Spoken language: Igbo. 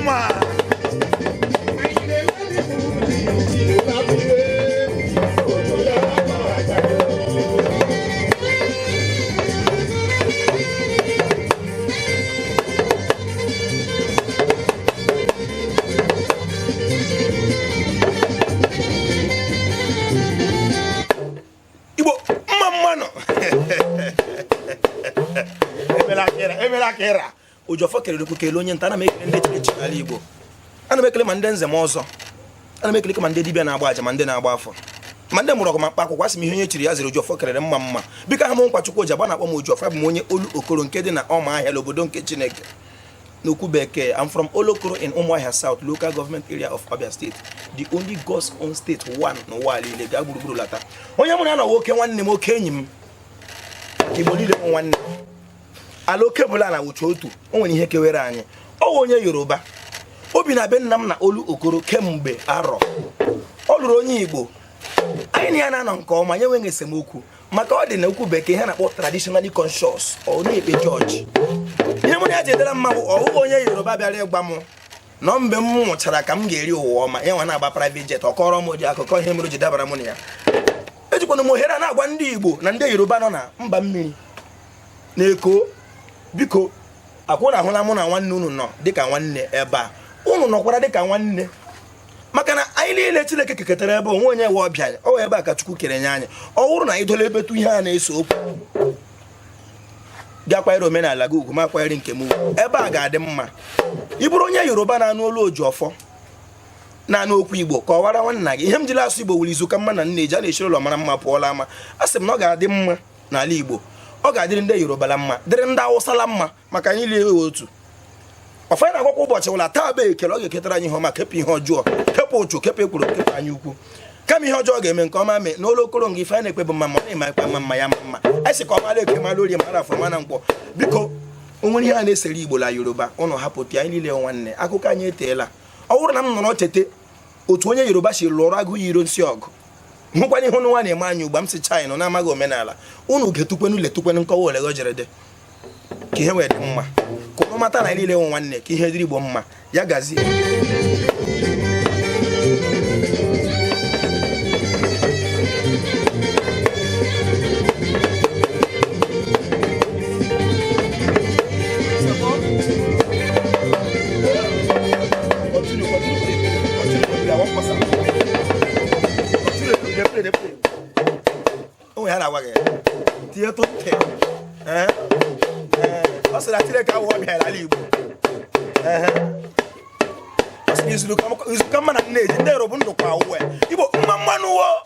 Mma. Igbo, mma mmanụ. Emela ka emela ka ịra. Ojiọfọ kelere okwu, kelee onye nta. Ana m ekele ndị chiri echi n'ala Igbo. Ana m ekele ma ndị nze ma ọzọ. Ana m ekele ma ndị dibịa na-agba aja, ma ndị na-agba afọ, ma ndị mụrụ ọgụ, ma mkpa akwụkwọ. Asị m ihe onye chiri ya zere. Ojiọfọ kelere, mma mma. Biko, aha m nkwa Chukwu Oji agba na-akpọ m Ojiọfọ. Abụ m onye Olu Okoro nke dị na Ọma Ahịa, n'obodo nke Chineke. N'okwu bekee, I'm from Olokoro in Umuahia South Local Government Area of Abia State, the only God's own state one n'ụwa niile. Gaa gburugburu lata. Onye mụ na ya nọ, nwoke nwanne m, oke enyi m. Igbo niile bụ nwanne. Ala oke bụla na wuche otu. O nwere ihe kewere anyị. Ọ wụ onye Yoruba. O bi na be nna m na Olu Okoro kemgbe arọ. Ọ lụrụ onye Igbo. Anyị na ya na-anọ nke ọma, nye nweghị esemokwu, maka ọ dị na okwu bekee ihe na-akpọ traditionally conscious. Ọ na-ekpe chọọchị. Ihe mụ na ya ji edere mma bụ ọhụụ onye Yoruba bịara ịgba m nọ mgbe m nwụchara ka m ga-eri ụwa ọma. Ya nwa na-agba private jet. Ọ kọrọ m ụdị akụkọ ihe mere o ji dabara mụ na ya. Ejikwana m ohere a na-agwa ndị Igbo na ndị Yoruba nọ na mba mmiri na-eko, biko, akwụ na ahụla mụ na nwanne unu nọ dịka nwanne ebe a. Unu nọkwara dịka nwanne, maka na anyị niile Chineke kekọtara ebe onwe onye nwe ọbịa. Ọ ebe a ka Chukwu kere nye anyị. Ọ bụrụ na anyị dole ebetu ihe a na-eso okwu, gakwanyere omenala gị ugwu, ma kwanyere nke m ugwu, ebe a ga-adị mma. Ị bụrụ onye Yoruba na-anụ olu Ojiọfọ, na-anụ okwu Igbo, kọwara nwanna gị ihe m jiri asụ Igbo wuru izu ka mma na nne eji a na-echiri ụlọ mara mma pụọla ama. A sị m na ọ ga-adị mma n'ala Igbo. Ọ ga-adịrị ndị Yoruba la mma, dịrị ndị Awụsa la mma, maka anyị niile otu. Ọfọ anyị na-agwakwa ụbọchị ụla taa bụ ekele. Ọ ga-eketara anyị ihe ọma, kepụ ihe ọjọọ, kepụ ụchụ, kepụ ekworo, kepụ anya ukwu. Kama ihe ọjọọ ga-eme, nke ọma mee n'ụlọ okoro nga. Ife anyị na-ekpe bụ mma mma, na-eme ekpe mma mma ya mma mma. Anyị sị ka ọ mara eke, mara orie, mara afọ, mana nkwọ. Biko, o nwere ihe a na-esere Igbo la Yoruba, ụnụ hapụta. Anyị niile nwanne. Akụkọ anyị eteela. Ọ bụrụ na m nọrọ cheta otu onye Yoruba si lụọrọ agụ yiro nsị ọgụ, hụkwana ihe nwa na-eme anyị ugba m si China na-amaghị omenala unu getukwenu, letukwenu nkọwa ole o jere dị ka ihe wee dị mma, ka ụnụ mata na anyị niile nwe nwanne, ka ihe dịrị Igbo mma. Ya gazie. Continue, continue, continue, continue. I want pause am. Continue, dey play, dey play. O nwere ha na-agwa gị tinye tụ ntị. Ee, ee, ọ sị na Chineke awụ ọbịa n'ala Igbo. Ee, ọ sị na izu ka mma na nne eji ndị Yoruba ndụ kwa awụ Igbo mma mmanụ wo.